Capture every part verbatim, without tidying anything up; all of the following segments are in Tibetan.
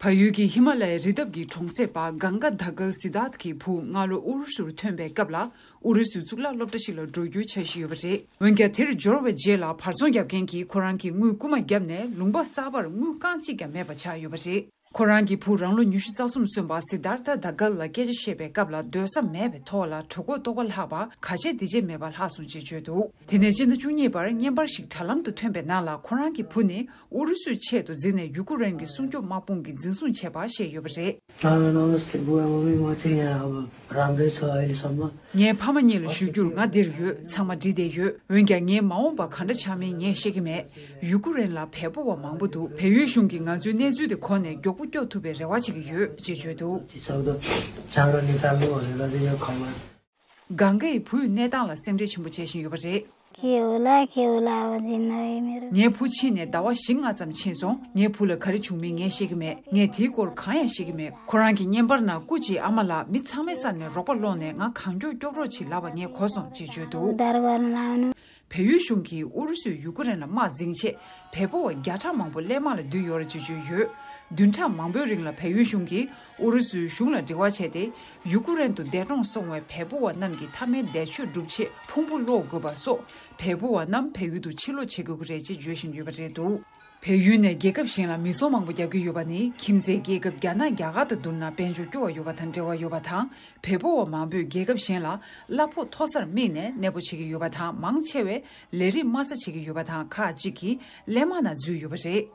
བལ་ཡུལ་གྱི་ཧི་མ་ལ་ཡའི་རི་འདབས་ཀྱི་གྲོང་གསེབ་པ་གངྒཱ་དྷ་གལ་སི་དཱཐ་གི་བུ་སྔ་ལོ་ཨུ་རུ་སུར་ཐོན་པའི་སྐབས་ལ། ཨུ་རུ་སུའི་གཙུག་ལག་སློབ་གྲྭ་ཞིག་ལ་འགྲོ་རྒྱུའི་འཆར་གཞི་ཡོད་པ་རེད། འོན་ཀྱང་དེར་འབྱོར་བའི་རྗེས་ལ་བར་ཚོང་རྒྱབ་མཁན་གྱིས་ཁོ་རང་གི་དངུལ་རྐུ་མ་བརྒྱབ་ནས་ལུང་པ་གསར་པར་དངུལ་རྐང་གཅིག་ཀྱང་མེད་པ་ཆགས་ཡོད་པ་རེད། ཁོ་རང་གི་བུ་རང་ལོ་ཉི་ཤུ་རྩ་གསུམ་སོན་པ་སི་དཱར་ཐ་དྷ་གལ་ལ་སྐད་ཆ་བཤད་པའི་སྐབས་ལ་སྡོད་ས་མེད་པའི་ཐོག་ལ་གྲོད་ཁོག་ལྟོགས་པ་ལྷག་པ་ག་བྱེད་འདི་བྱེད་མེད་པ་ལྷག་སོང་ཅེས་བརྗོད་འདུག་དེ་ནས་སྤྱི་ཟླ་བཅུ་གཉིས་པར་བརྙན་པར་ཞིག་དྲ་ལམ་དུ་ཐོན་པའི་ནང་ལ་ཁོ་རང་གི་བུ་ནི་ཨུ་རུ་སུའི་ཆེད་དུ་འཛིན་ནས་ཡུ་ཀུ་རེན་གྱི་སྲུང་སྐྱོབ་དམག་དཔུང་གིས་འཛིན་བཟུང་བྱས་པ་བཤད་ཡོད་པ་རེད། ང་ནང་ལ་སྐྱིད་པོ་ཡང་མི་མ་ཚིག་ཡང་རང་འདྲའི་ཚོ་ཨ་ཡི་བསམ་ན། ངའི་ཕ་མ་གཉིས་ལ་ཞུ་རྒྱུར་ང་འདིར་ཡོད། ཚང་མ་འགྲིག་བསྡད་ཡོད། འོན་ཀྱང་ངའི་མ་འོངས་པ་ག་འདྲ་ཆགས་མིན་ངས་ཤེས་ཀྱི་མེད། ཡུ་ཀུ་རེན་ལ་བལ་པོ་བ་མང་པོ་འདུག་བལ་ཡུལ་གཞུང་གིས་ང་ཚོའི་གནས་ཚུལ་དེ་གོ་ནས་མགྱོགས་པོ་སྐྱོབ་ཐུབ་པའི་རེ་བ་བྱེད་ཀྱི་ཡོད་ཅེས་བརྗོད་འདུག་དེ་ཚོ་ད་ཆང་ར་ནི་ད་ལོ་རེ་ལ་དེ་ཡོད་ཁང་བ། གངྒཱ་ཡི་བུའི་གནས་སྟངས་ལ་སེམས་ཁྲལ་ཆེན་པོ་བྱེད་བཞིན་ཡོད་པ་རེད། ཁྱེའུ་ལ་ཁྱེའུ་ལ་བ་ཇི་ནོ་ཡི་མེ་རུ། ངའི་བུ་ཕྱིན་ནས་ཟླ་བ་བཞི་ལྔ་ཙམ་ཕྱིན་སོང་། ངའི་བུ་ལ་ག་རེ་བྱུང་མིན་ངས་ཤེས་ཀྱི་མེད། ངས་དེའི་སྐོར་གང་ཡང་ཤེས་ཀྱི་མེད། ཁོ་རང་གི་བརྙན་པར་ནང་སྐུ་མཁྱེན་ཨ་མ་ལགས་མི་ཚང་མའི་སར་ནས་རོགས་པ་སློང་ནས་ང་གང་མགྱོགས་སྐྱོབ་རོགས་བྱེད་ལབ་པ་ངས་གོ་སོང་ཅེས་བརྗོད་འདུག་བལ་ཡུལ་གཞུང་གིས་ཨུ་རུ་སུས་ཡུ་ཀུ་རེན་ལ་དམག་འཛིང་ཆེད་བལ་པོ་བ་བརྒྱ་ཕྲག་མང་པོ་གླས་དམག་ལ་བསྡུས་ཡོད་རེད་ཅེས་བརྗོད་ཡོད། བདུན་ཕྲག་མང་པོའི་རིང་ལ་བལ་ཡུལ་གཞུང་གིས་ཨུ་རུ་སུའི་གཞུང་ལ་འབྲེལ་བ་བྱས་ཏེ། ཡུ་ཀུ་རེན་དུ་འདས་གྲོངས་སོང་བའི་བལ་པོ་བ་རྣམས་ཀྱི་མཐའ་མའི་འདས་མཆོད་སྒྲུབ་ཆེད་ཕུང་པོ་སློག་དགོས་པ་སོགས་བལ་པོ་བ་རྣམས་བལ་ཡུལ་དུ་ཕྱིར་ལོག་བྱེད་དགོས་ཀྱི་རེད་ཅེས་བརྗོད་བཞིན་ཡོད་པ་རེད་འདུག་བལ་ཡུལ་ནས་རྒྱལ་ཁབ་གཞན་ལ་མི་གསོད་མང་པོ་རྒྱག་གི་ཡོད་པ་ནི་ཁྱིམ་མཚེས་རྒྱལ་ཁབ་རྒྱ་ནག་རྒྱ་གར་དང་བསྡུར་ན་དཔལ་འབྱོར་སྐྱོ་བ་ཡོད་པ་དང་འབྲེལ་བ་ཡོད་པ་དང་། བལ་པོ་བ་མང་པོས་རྒྱལ་ཁབ་གཞན་ལ་གླ་ཕོགས་མཐོ་སར་དམིགས་ནས་གནས་སྤོ་བྱེད་ཀྱི་ཡོད་པ་དང་། མང་ཆེ་བས་ལས་རིགས་དམའ་ས་བྱེད་ཀྱི་ཡོད་པ་དང་། ཁག་ཅིག་གིས་གླས་དམག་ནང་འཛུལ་ཡོད་པ་རེད།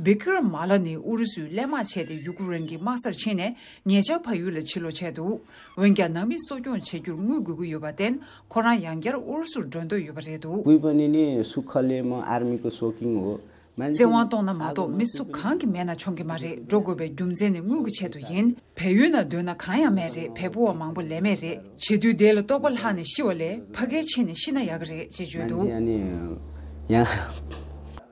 བི་ཀི་ར་མ་ལ་ནི་ཨུ་རུ་སུའི་གླས་དམག་བྱས་ཏེ་ཡུ་ཀུ་རེན་གྱི་དམག་སར་ཕྱིན་ནས་ཉེ་ཆར་བལ་ཡུལ་ལ་ཕྱིར་ལོག་བྱས་འདུག་འོན་ཀྱང་ནང་མི་གསོ་སྐྱོང་བྱེད་རྒྱུར་དངུལ་དགོས་ཀྱི་ཡོད་པར་བརྟེན། ཁོ་རང་ཡང་བསྐྱར་ཨུ་རུ་སུར་འགྲོ་འདོད་ཡོད་པ་རེད་འདུག ဝི་པ་ནི་ནི་སུ་ཁ་ལེ་མ་ཨར་མི་ཀོ་སོ་ཀིང་འོ། བཙན་དབང་གཏོང་ན་མ་གཏོགས་མི་སུ་གང་གི་མེད་ན་ཆོག་གི་མ་རེད། འགྲོ་དགོས་པའི་རྒྱུ་མཚན་ནི་དངུལ་གྱི་ཆེད་དུ་ཡིན། བལ་ཡུལ་ན་སྡོད་ན་གང་ཡང་མེད་རེད། བལ་པོ་བ་མང་པོ་ལས་མེད་རེད། བྱེད་དུས་དེ་ལ་ལྟོགས་པ་ལྷག་ནས་ཤི་བ་ལས་ཕ་གིར་ཕྱིན་ནས་ཤི་ན་ཡག་གི་རེད་ཅེས་བརྗོད་འདུག་ཡང་།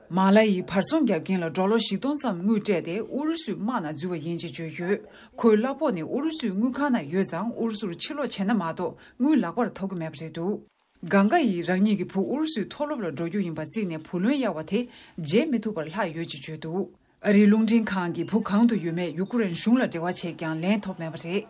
མ་ལ་ཡིས་བར་ཚོང་རྒྱག་མཁན་ལ་ཌོ་ལར་བཞི་སྟོང་ཙམ་དངུལ་སྤྲད་དེ་ཨུ་རུ་སུའི་དམག་ནང་འཛུལ་བ་ཡིན་ཅེས་བརྗོད་ཡོད། ཁོའི་གླ་ཕོགས་ནི་ཨུ་རུ་སུའི་དངུལ་ཁང་ནང་ཡོད་ཙང་ཨུ་རུ་སུར་ཕྱིར་ལོག་བྱས་ན་མ་གཏོགས་དངུལ་ལག་པར་ཐོབ་ཀྱི་མེད་པ་རེད་འདུག་གངྒཱ་ཡིས་རང་ཉིད་ཀྱི་བུ་ཨུ་རུ་སུའི་མཐོ་སློབ་ལ་འགྲོ་རྒྱུ་ཡིན་པ་བརྩིས་ནས་བུ་ལོན་གཡར་བ་དེ་འཇལ་མི་ཐུབ་པར་ལྷག་ཡོད་ཅེས་བརྗོད་འདུག་ཨ་རིའི་རླུང་འཕྲིན་ཁང་གིས་བུ་གང་དུ་ཡོད་མེད་ཡུ་ཀུ་རེན་གཞུང་ལ་འབྲེལ་བ་བྱས་ཀྱང་ལན་ཐོབ་མེད་པ་རེད།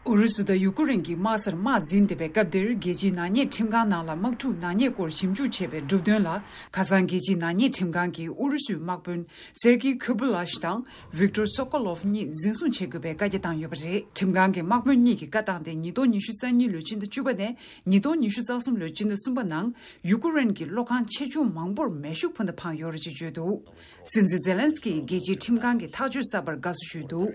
ཨུ་རུ་སུ་དང་ཡུ་ཀུ་རེན་གྱི་དམག་སར་དམག་འཛིང་བསྡད་པའི་སྐབས་འདིར་རྒྱལ་སྤྱིའི་ནག་ཉེས་ཁྲིམས་ཁང་ནང་ལ་དམག་འཁྲུག་ནག་ཉེས་སྐོར་ཞིབ་འཇུག་བྱས་པའི་གྲུབ་དོན་ལ། ཁ་སང་རྒྱལ་སྤྱིའི་ནག་ཉེས་ཁྲིམས་ཁང་གིས་ཨུ་རུ་སུའི་དམག་དཔོན་སེར་གི་ཁུ་བུ་ལ་ཤི་དང་ཝིག་ཏོར་སོ་ཀོ་ལོབ་གཉིས་འཛིན་བཟུང་བྱེད་དགོས་པའི་བཀའ་རྒྱ་བཏང་ཡོད་པ་རེད། ཁྲིམས་ཁང་གིས་དམག་དཔོན་གཉིས་ཀྱི་བཀའ་བཏང་སྟེ་ཉིས་སྟོང་ཉི་ཤུ་རྩ་གཉིས་ལོའི་སྤྱི་ཟླ་བཅུ་པ་ནས་ཉིས་སྟོང་ཉི་ཤུ་རྩ་གསུམ་ལོའི་སྤྱི་ཟླ་གསུམ་པ་ནང་ཡུ་ཀུ་རེན་གྱི་གློག་ཁང་ཆེ་ཆུང་མང་པོར་མེ་ཤུགས་འཕུར་མདའ་འཕངས་ཡོད་རེད་ཅེས་བརྗོད་འདུག་སྲིད་འཛིན་ཛེ་ལན་སི་ཀི་ཡིས་རྒྱལ་སྤྱིའི་ཁྲིམས་ཁང་གི་ཐག་གཅོད་གསར་པར་དགའ་བསུ་ཞུས་འདུག་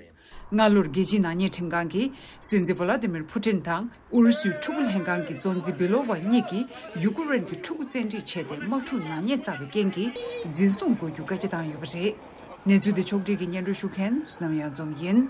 སྔ་ལོར་རྒྱལ་སྤྱིའི་ནག་ཉེས་ཁྲིམས་ཁང་གིས་སྲིད་འཛིན་ཝ་ལ་ཏི་མིར་ཕུ་ཏིན་དང་ཨུ་རུ་སུའི་ཕྲུ་གུ་ལྷན་ཁང་གི་གཙོ་འཛིན་བི་ལོ་ཝ་གཉིས་ཀྱིས་ཡུ་ཀུ་རེན་གྱི་ཕྲུ་གུ་བཙན་ཁྲིད་བྱས་ཏེ་དམག་འཁྲུག་ནག་ཉེས་བསགས་པའི་རྐྱེན་གྱིས་འཛིན་བཟུང་དགོས་རྒྱུ་བཀའ་རྒྱ་བཏང་ཡོད་པ་རེད། གནས་ཚུལ་འདི་ཕྱོགས་བསྒྲིགས་ཀྱིས་སྙན་སྒྲོན་ཞུ་མཁན་བསོད་ནམས་གཡང་འཛོམས་ཡིན།